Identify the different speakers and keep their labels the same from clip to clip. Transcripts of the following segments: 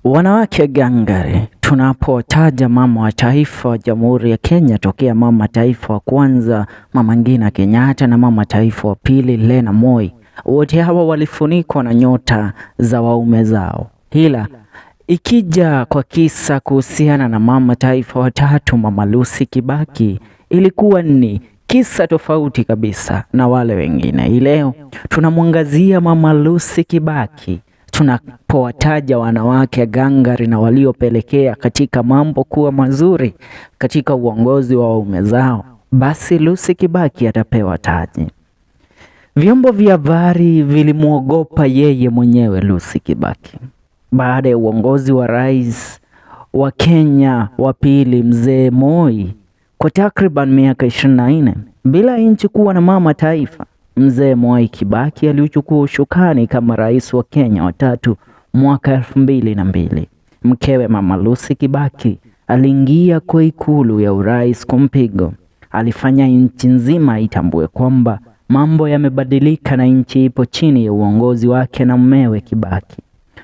Speaker 1: Wanawake gangari, tunapotaja mama wa taifa wa Jamhuri ya Kenya tokea mama taifa wa kwanza Mama Ngina Kenyatta na mama taifa wa pili Lena Moi, wote hawa walifunikwa na nyota za waume zao. Ila ikija kwa kisa kuhusiana na mama taifa wa tatu Mama Lucy Kibaki, ilikuwa ni kisa tofauti kabisa na wale wengine. Hii leo tunamwangazia Mama Lucy Kibaki tunapowataja wanawake gangari na waliopelekea katika mambo kuwa mazuri katika uongozi wa waume zao, basi Lucy Kibaki atapewa taji. Vyombo vya habari vilimwogopa yeye mwenyewe Lucy Kibaki baada ya uongozi wa rais wa Kenya wa pili Mzee Moi kwa takriban miaka 24 bila nchi kuwa na mama taifa. Mzee Mwai Kibaki aliuchukua ushukani kama rais wa Kenya watatu mwaka 2002. Mkewe Mama Lucy Kibaki aliingia kwa ikulu ya urais kwa mpigo. Alifanya nchi nzima itambue kwamba mambo yamebadilika na nchi ipo chini ya uongozi wake na mmewe Kibaki.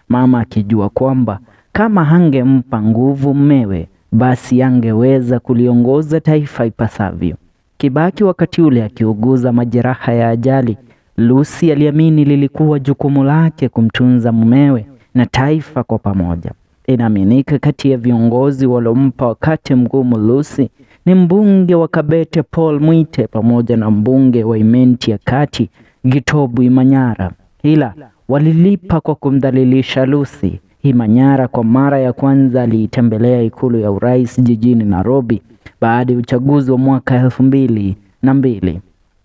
Speaker 1: Mama akijua kwamba kama hangempa nguvu mmewe, basi angeweza kuliongoza taifa ipasavyo. Kibaki wakati ule akiuguza majeraha ya ajali, Lucy aliamini lilikuwa jukumu lake kumtunza mumewe na taifa kwa pamoja. Inaaminika kati ya viongozi waliompa wakati mgumu Lucy ni mbunge wa Kabete Paul Mwite pamoja na mbunge wa Imenti ya Kati Gitobu Imanyara, ila walilipa kwa kumdhalilisha Lucy. Imanyara kwa mara ya kwanza aliitembelea ikulu ya urais jijini Nairobi baada ya uchaguzi wa mwaka 2002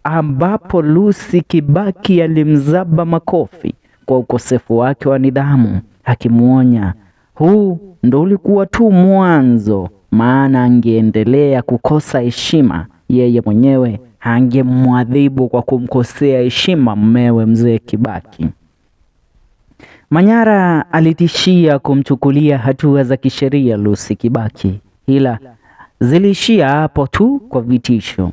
Speaker 1: ambapo Lucy Kibaki alimzaba makofi kwa ukosefu wake wa nidhamu, akimwonya huu ndo ulikuwa tu mwanzo, maana angeendelea kukosa heshima yeye mwenyewe angemwadhibu kwa kumkosea heshima mmewe Mzee Kibaki. Manyara alitishia kumchukulia hatua za kisheria Lucy Kibaki, ila ziliishia hapo tu kwa vitisho,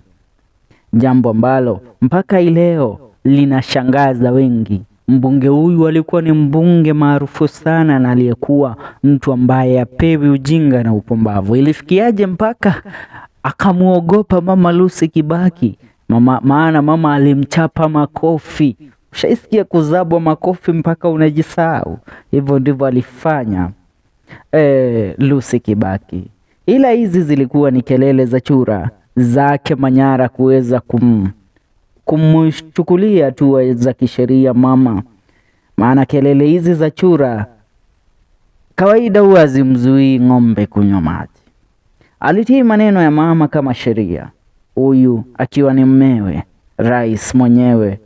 Speaker 1: jambo ambalo mpaka ileo linashangaza wengi. Mbunge huyu alikuwa ni mbunge maarufu sana na aliyekuwa mtu ambaye apewi ujinga na upumbavu. Ilifikiaje mpaka akamwogopa Mama Lucy Kibaki? Mama, maana mama alimchapa makofi. Ushaisikia kuzabwa makofi mpaka unajisahau? Hivyo ndivyo alifanya Lucy Kibaki. Ila hizi zilikuwa ni kelele za chura zake Manyara kuweza kumchukulia hatua za kisheria mama, maana kelele hizi za chura kawaida huwa hazimzuii ng'ombe kunywa maji. Alitii maneno ya mama kama sheria, huyu akiwa ni mmewe rais mwenyewe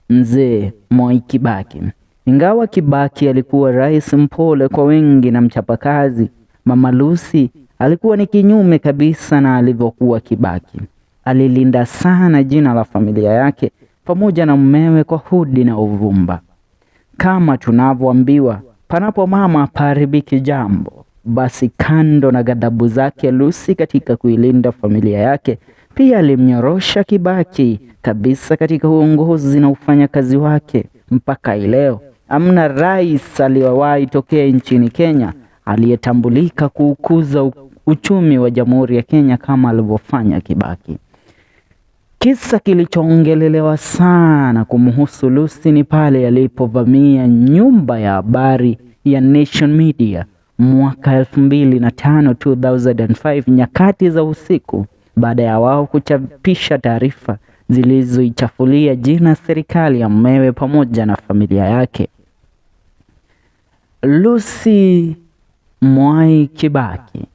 Speaker 1: Mzee Mwai Kibaki. Ingawa Kibaki alikuwa rais mpole kwa wengi na mchapakazi, Mama Lucy alikuwa ni kinyume kabisa na alivyokuwa Kibaki. Alilinda sana jina la familia yake pamoja na mmewe kwa hudi na uvumba. Kama tunavyoambiwa, panapo mama paharibiki jambo. Basi kando na ghadhabu zake Lucy katika kuilinda familia yake, pia alimnyorosha Kibaki kabisa katika uongozi na ufanyakazi wake. Mpaka ileo hamna rais aliyewahi tokea nchini Kenya aliyetambulika kuukuza uchumi wa Jamhuri ya Kenya kama alivyofanya Kibaki. Kisa kilichoongelelewa sana kumhusu Lucy ni pale alipovamia nyumba ya habari ya Nation Media mwaka 2005 2005, nyakati za usiku, baada ya wao kuchapisha taarifa zilizoichafulia jina serikali ya mmewe pamoja na familia yake. Lucy Mwai Kibaki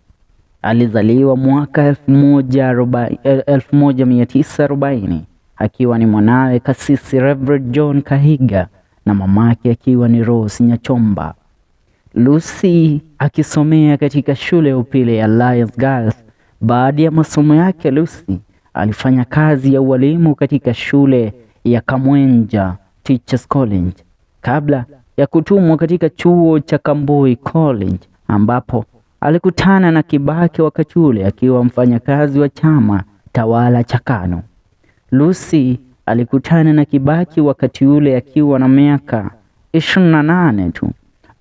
Speaker 1: alizaliwa mwaka 1940 akiwa ni mwanawe kasisi Reverend John Kahiga na mamake akiwa ni Rose Nyachomba. Lucy akisomea katika shule ya upili ya Alliance Girls. Baada ya masomo yake, Lucy alifanya kazi ya ualimu katika shule ya Kamwenja Teachers College kabla ya kutumwa katika chuo cha Kambui College ambapo alikutana na Kibaki wakati ule akiwa mfanyakazi wa chama tawala cha KANU. Lucy alikutana na Kibaki wakati ule akiwa na miaka 28 tu.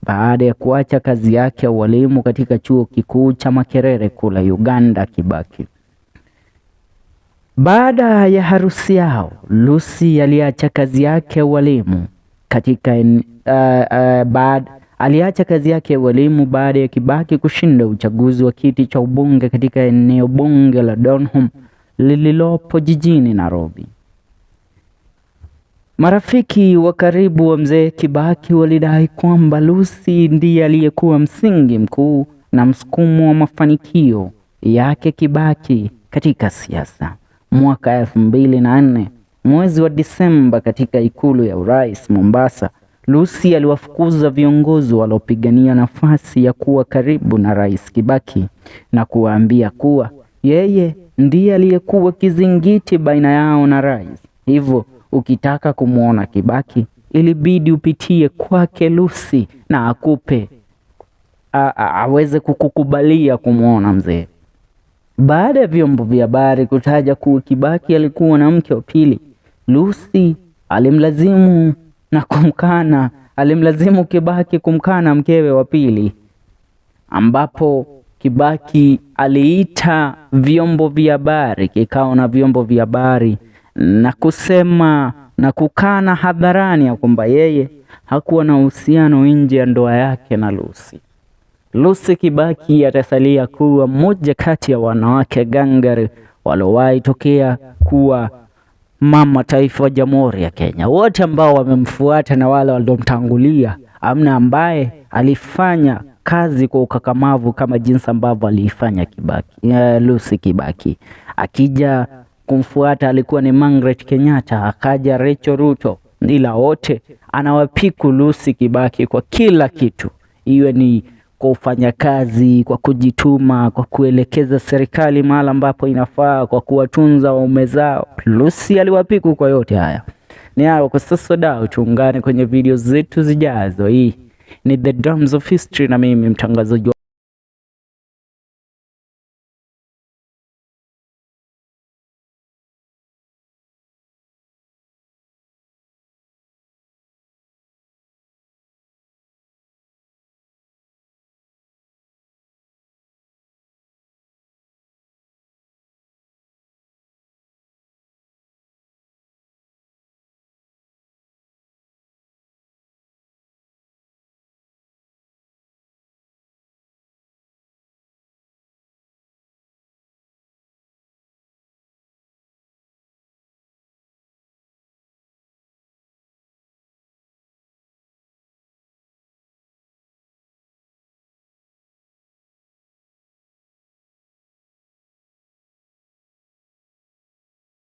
Speaker 1: baada ya kuacha kazi yake ya ualimu katika chuo kikuu cha Makerere kule Uganda. Kibaki. Baada ya harusi yao, Lucy aliacha kazi yake ya ualimu katika aliacha kazi yake ya ualimu baada ya Kibaki kushinda uchaguzi wa kiti cha ubunge katika eneo bunge la Donholm lililopo jijini Nairobi. Marafiki wa karibu wa mzee Kibaki walidai kwamba Lucy ndiye aliyekuwa msingi mkuu na msukumo wa mafanikio yake Kibaki katika siasa. Mwaka 2004 mwezi wa Disemba, katika ikulu ya urais Mombasa, Lucy aliwafukuza viongozi waliopigania nafasi ya kuwa karibu na Rais Kibaki na kuwaambia kuwa yeye ndiye aliyekuwa kizingiti baina yao na rais. Hivyo ukitaka kumwona Kibaki ilibidi upitie kwake Lucy na akupe aweze kukukubalia kumwona mzee. Baada ya vyombo vya habari kutaja kuwa Kibaki alikuwa na mke wa pili, Lucy alimlazimu na kumkana, alimlazimu Kibaki kumkana mkewe wa pili, ambapo Kibaki aliita vyombo vya habari, kikao na vyombo vya habari na kusema na kukana hadharani ya kwamba yeye hakuwa na uhusiano nje ya ndoa yake na Lucy. Lucy Kibaki atasalia kuwa mmoja kati ya wanawake gangari waliowahi tokea kuwa mama taifa wa Jamhuri ya Kenya. Wote ambao wamemfuata na wale waliomtangulia, amna ambaye alifanya kazi kwa ukakamavu kama jinsi ambavyo aliifanya Kibaki, Lucy Kibaki. Akija kumfuata alikuwa ni Margaret Kenyatta, akaja Rachel Ruto, ila wote anawapiku Lucy Kibaki kwa kila kitu, iwe ni kwa ufanyakazi, kwa kujituma, kwa kuelekeza serikali mahala ambapo inafaa, kwa kuwatunza waume zao. Lucy aliwapiku kwa yote haya. Ni hayo kwa sasa, dau, tuungane kwenye video zetu zijazo. Hii ni The Drums of History na mimi mtangazaji